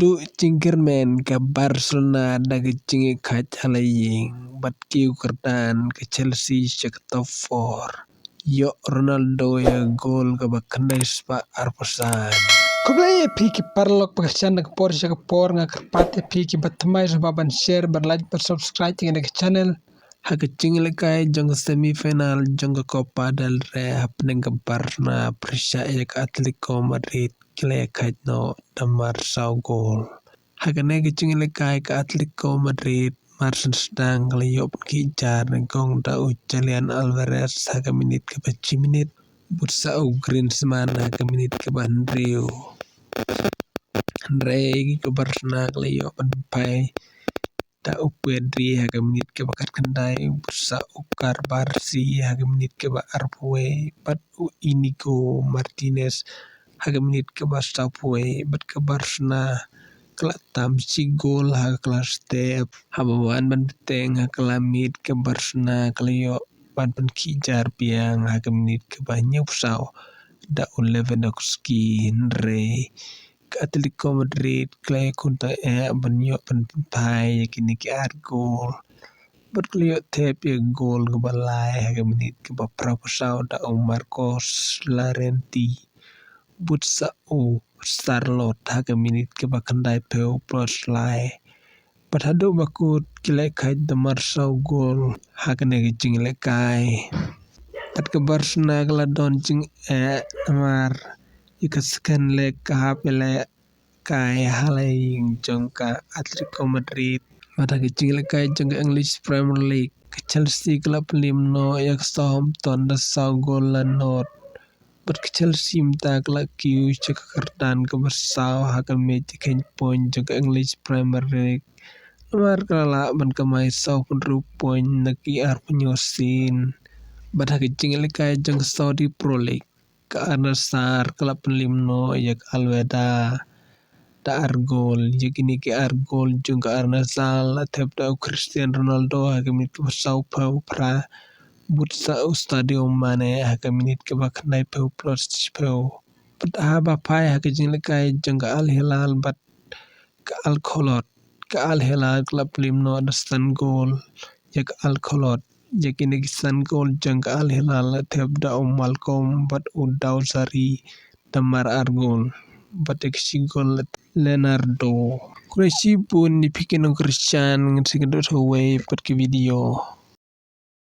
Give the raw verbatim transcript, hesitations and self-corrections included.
Duh jingkyrmen ka Barcelona da ka jingïakhaid ha la ïing bad kiew kyrdan ka Chelsea sha ka top four. Ïoh Ronaldo ïa ka gol kaba khyndai spah arphew san. Khublei ïa phi ki paralok ba kyrshan na ka por sha ka por, nga kyrpad ïa phi kiba thymmai sngewbha ban share, ban like, ban subscribe ïa kane ka channel. Ha ka jingïalehkai jong ka semi final jong ka Copa del Rey hapdeng ka Barcelona pyrshah ïa ka Atletico Madrid, ki la ïakhaid noh da mar saw gol. Ha kane ka jingïalehkai ka Atletico Madrid mar shen sdang ka la ïoh pynkhih jar nyngkong da u Julian Alvarez ha ka minit kaba shi minit, bad sa u Griezmann ha ka minit kaba hynriew. Hynrei ka Barcelona ka la ïoh pynphai da u Pedri ha ka minit kaba khatkhyndai, bad sa u Cubarsí ha ka minit kaba arphew wei, bad u Inigo Martinez ha ka minit kaba sawphew wei, bad ka Barcelona ka la tam shi gol ha ka la step. Haba wan ban bteng ha ka la miet ka Barcelona ka la ïoh ban pynkhih jar biang ha ka minit kaba hynñiewphew saw da u Lewandowski, hynrei ka Atletico Madrid ka la ïakhun tang eh ban ïoh pynphai ïa kine ki ar gol. Bad ka la ïoh thep ïa ka gol kaba lai ha ka minit kaba phraphew saw da u Marcos Llorente, bad sa u Charles ha ka minit kaba khyndaiphew plus lai. Bad haduh ba kut ki la ïakhaid da mar saw gol ha kane ka jingïalehkai. Bad ka Barcelona ka la don jingeh namar ïa ka second leg ka hap ïalehkai ha la ïing jong ka Atletico Madrid. Bad ha ka jingïalehkai jong ka English Premier League, ka Chelsea ka la pynlip noh ïa ka Southampton da saw gol la nod. Bad ka Chelsea mynta ka la kiew sha ka kyrdan kaba saw ha ka match kheiñ point jong ka English Premier League, namar ka la lah ban kamai sawphew hynriew point na ki arphew hynñiew sien. Bad ha ka jingïalehkai jong ka Saudi Pro League, ka Al Nassr ka la pynlip noh ïa ka Al Wehda da ar gol. Ïa kine ki ar gol jong ka Al Nassr la thep da u Cristiano Ronaldo ha ka minit kaba sawphew phra, bad sa u Sadio Mane ha ka minit kaba khyndaiphew plus shiphew. Bad haba phai ha ka jingïalehkai jong ka Al Hilal bad ka Al Kholood, ka Al Hilal ka la pynlip noh da san gol ïa ka Al Kholood. Ïa kine ki san gol jong ka Al Hilal la thep da u Malcom bad u Dawsari da mar ar gol, bad ïa ka shi gol Leonardo. Khublei shibun ïa phi ki nongkyrshan, ngin sa ïakynduh ha kawei pat ka video.